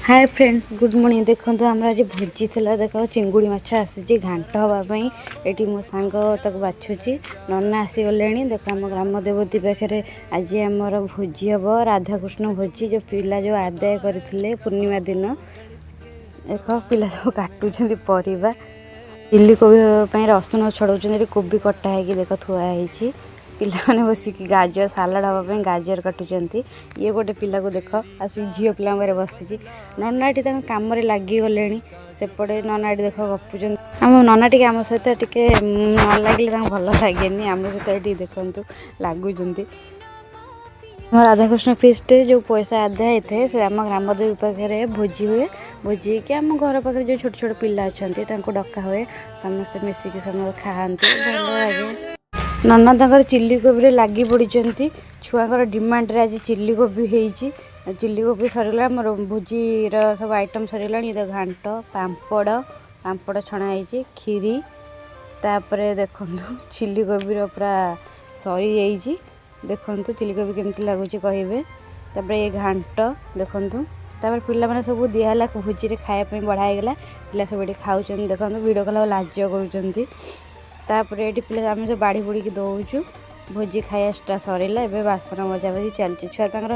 ହାଏ friends, good morning. ଦେଖନ୍ତୁ, ଆମର ଆଜି ଭୋଜି ଥିଲା। ଦେଖ, ଚିଙ୍ଗୁଡ଼ି ମାଛ ଆସିଛି ଘାଣ୍ଟ ହେବା ପାଇଁ। ଏଠି ମୋ ସାଙ୍ଗ ତାକୁ ବାଛୁଛି। ନନା ଆସିଗଲେଣି। ଦେଖ, ଆମ ଗ୍ରାମ ଦେବତୀ ପାଖରେ ଆଜି ଆମର ଭୋଜି ହେବ, ରାଧାକୃଷ୍ଣ ଭୋଜି, ଯେଉଁ ପିଲା ଯେଉଁ ଆଦାୟ କରିଥିଲେ ପୂର୍ଣ୍ଣିମା ଦିନ। ଦେଖ, ପିଲା ସବୁ କାଟୁଛନ୍ତି ପରିବା। ଚିଲି କୋବି ପାଇଁ ରସୁଣ ଛଡ଼ଉଛନ୍ତି। ଏଠି କୋବି କଟା ହେଇକି ଦେଖ ଥୁଆ ହେଇଛି। ପିଲାମାନେ ବସିକି ଗାଜର ସାଲାଡ଼ ହେବା ପାଇଁ ଗାଜର କାଟୁଛନ୍ତି। ଇଏ ଗୋଟେ ପିଲାକୁ ଦେଖ, ଆସିକି ଝିଅ ପିଲାଙ୍କ ପାଖରେ ବସିଛି। ନନା ଏଠି ତାଙ୍କ କାମରେ ଲାଗିଗଲେଣି। ସେପଟେ ନନା ଏଠି ଦେଖ ଗପୁଛନ୍ତି। ଆମ ନନା ଟିକେ ଆମ ସହିତ ଟିକେ ନ ଲାଗିଲେ ତାଙ୍କୁ ଭଲ ଲାଗେନି। ଆମ ସହିତ ଏଠି ଦେଖନ୍ତୁ ଲାଗୁଛନ୍ତି। ଆମ ରାଧାକୃଷ୍ଣ ଫିଷ୍ଟରେ ଯେଉଁ ପଇସା ଆଦାୟ ହେଇଥାଏ, ସେ ଆମ ଗ୍ରାମଦେବୀ ପାଖରେ ଭୋଜି ହୁଏ। ଭୋଜି ହେଇକି ଆମ ଘର ପାଖରେ ଯେଉଁ ଛୋଟ ଛୋଟ ପିଲା ଅଛନ୍ତି, ତାଙ୍କୁ ଡକା ହୁଏ। ସମସ୍ତେ ମିଶିକି ସମସ୍ତେ ଖାଆନ୍ତି, ଭଲ ଲାଗେ। ନନା ତାଙ୍କର ଚିଲି କୋବିରେ ଲାଗି ପଡ଼ିଛନ୍ତି। ଛୁଆଙ୍କର ଡିମାଣ୍ଡରେ ଆଜି ଚିଲି କୋବି ହେଇଛି। ଚିଲି କୋବି ସରିଗଲା, ଆମର ଭୋଜିର ସବୁ ଆଇଟମ୍ ସରିଗଲାଣି। ଏ ଘାଣ୍ଟ, ପାମ୍ପଡ଼, ପାମ୍ପଡ଼ ଛଣା ହେଇଛି, କ୍ଷୀରି। ତାପରେ ଦେଖନ୍ତୁ, ଚିଲି କୋବିର ପୁରା ସରିଯାଇଛି। ଦେଖନ୍ତୁ, ଚିଲି କୋବି କେମିତି ଲାଗୁଛି କହିବେ। ତାପରେ ଏ ଘାଣ୍ଟ ଦେଖନ୍ତୁ। ତାପରେ ପିଲାମାନେ ସବୁ ଦିଆହେଲା, ଭୋଜିରେ ଖାଇବା ପାଇଁ ବଢ଼ା ହେଇଗଲା। ପିଲା ସବୁ ଏଠି ଖାଉଛନ୍ତି। ଦେଖନ୍ତୁ, ଭିଡ଼ିଓ କଲା ଲାଜ କରୁଛନ୍ତି। ତାପରେ ଏଠି ପିଲା ଆମେ ସବୁ ବାଢ଼ି ବୁଢ଼ିକି ଦେଉଛୁ। ଭୋଜି ଖାଇବା ସରିଲା, ଏବେ ବାସନ ମଜା ମଜି ଚାଲିଛି। ଛୁଆ ତାଙ୍କର